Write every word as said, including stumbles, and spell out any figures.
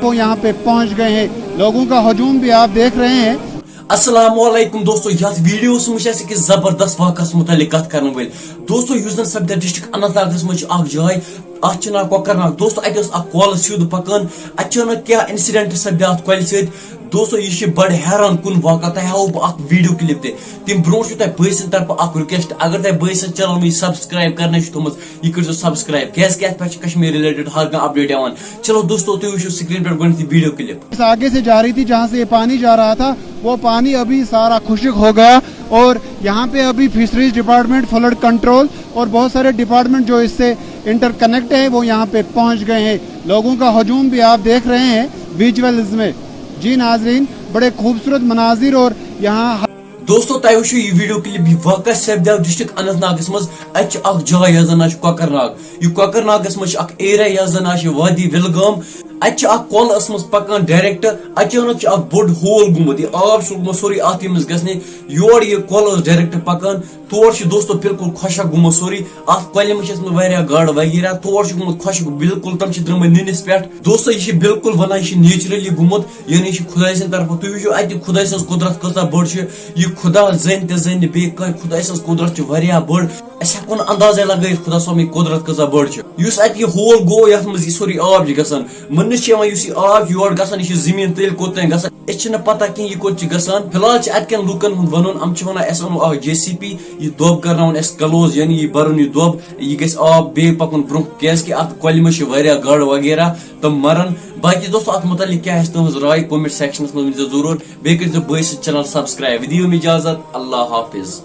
को यहाँ पे पहुँच गए हैं। लोगों का हजूम भी आप देख रहे हैं। السلام علیکم دوستو، یتھ ویڈیوس منٛز چھِ أسۍ أکِس زبردست واقعس متعلق کتھ کرن وٲلۍ۔ دوستو، یُس زن سپدِ ڈسٹرکٹ اننت ناگس منٛز چھِ اکھ جاے، اتھ چھِ ناو کۄکرناگ۔ دوستو، اتہِ ٲس اکھ کۄل سیوٚد پکان، اچانک کیٛاہ انسیڈنٹ سپدِ اتھ کۄلہِ سۭتۍ۔ دوستو، یہِ چھِ بڑٕ حیران کُن واقعہ، تۄہہِ ہاوو بہٕ اکھ ویڈیو کلپ تہِ۔ تمہِ برونٛٹھ چھُ تۄہہِ بٲے سٕنٛدِ طرفہٕ اکھ رِکویسٹ، اگر تۄہہِ بٲے سٕنٛز چینل وٕنہِ سبسکرایب کرنٕے چھُ تھوٚمُت، یہِ کٔرۍزیو سبسکرایب، کیٛازِ کہِ اتھ پٮ۪ٹھ چھِ کشمیر رِلیٹڈ ہر کانٛہہ اپڈیٹ یِوان۔ چلو دوستو، تُہۍ وٕچھِو سکرین پٮ۪ٹھ گۄڈٕنیتھٕے ویڈیو کلپ۔ اس आगे से जा रही थी, जहाँ से ये पानी जा रहा था, वो पानी अभी सारा खुश्क हो गया और यहाँ पे अभी फिशरीज डिपार्टमेंट, फ्लड कंट्रोल और बहुत सारे डिपार्टमेंट जो इससे इंटरकनेक्ट है, वो यहाँ पे पहुँच गए हैं। लोगों का हजूम भी आप देख रहे हैं विजुअल्स में। जी नाजरीन, बड़े खूबसूरत मनाजिर और यहाँ دوستو، تۄہہِ وٕچھِو یہِ ویڈیو کلپ، یہِ واقعہ سپدیو ڈسٹرکٹ اننت ناگس منٛز۔ اتہِ چھِ اکھ جاے یتھ زن ناو چھُ کۄکرناگ۔ یہِ کۄکرناگس منٛز چھِ اکھ ایریا یتھ زن ناو چھِ وادی وِلگام۔ اتہِ چھِ اکھ کۄل ٲسمٕژ پکان ڈایریکٹ، اچانک چھُ اتھ بوٚڑ ہول گوٚمُت، یہِ آب چھُ لوٚگمُت سورُے اتھ ییٚمِس گژھنہِ۔ یور یہِ کۄل ٲس ڈایریکٹ پکان، تور چھُ دوستو بالکل خۄشک گوٚمُت سورُے۔ اتھ کۄلہِ منٛز چھِ ٲسمٕتۍ واریاہ گاڈٕ وغیرہ، تور چھُ گوٚمُت خۄشک، بالکل تِم چھِ درٛامٕتۍ نٔنِس پٮ۪ٹھ۔ دوستو، یہِ چھِ بالکل ونان یہِ چھِ نیچرلی گوٚمُت، یعنی یہِ چھُ خۄداے سٕنٛدِ طرفہٕ۔ تُہۍ وٕچھِو اتہِ خۄداے سٕنٛز قۄدرت کۭژاہ بٔڑ چھِ۔ یہِ خۄدا زٲنۍ تہِ زٲنۍ نہٕ بیٚیہِ کانٛہہ، خۄداے سٕنٛز قۄدرت چھِ واریاہ بٔڑ۔ أسۍ ہٮ۪کو نہٕ اندازے لگٲیِتھ خۄدا صٲبٕنۍ قۄدرت کۭژاہ بٔڑ چھِ۔ یُس اتہِ یہِ ہول گوٚو، یتھ منٛز یہِ سورُے آب چھُ گژھان، ماننہٕ چھُ یِوان یُس یہِ آب چھُ یورٕ گژھان، یہِ چھُ زٔمیٖن تٔلۍ کوٚت تام گژھان، أسۍ چھِنہٕ پتہ کِہیٖنۍ یہِ کوٚت چھُ گژھان۔ فی الحال چھِ اتہِ کٮ۪ن لوٗکن ہُنٛد ونُن، یِم چھِ ونان، اسہِ انو اکھ جے سی پی، یہِ دۄب کرناوُن اسہِ کلوز، یعنی یہِ برُن یہِ دۄب، یہِ گژھِ آب بیٚیہِ پکُن برونٛہہ، کیازِ کہِ اتھ کۄلہِ منٛز چھِ واریاہ گاڈٕ وغیرہ، تِم مرن۔ باقی دوستو، اتھ متعلق کیٛاہ آسہِ تُہنٛز راے، کمنٹ سیکشنس منٛز ؤنۍ زیو ضروٗر۔ بیٚیہِ کٔرۍ زیو بٲے سٕنٛدِ چینل سبسکرایب۔ دِیِو مےٚ اجازت، اللہ حافظ۔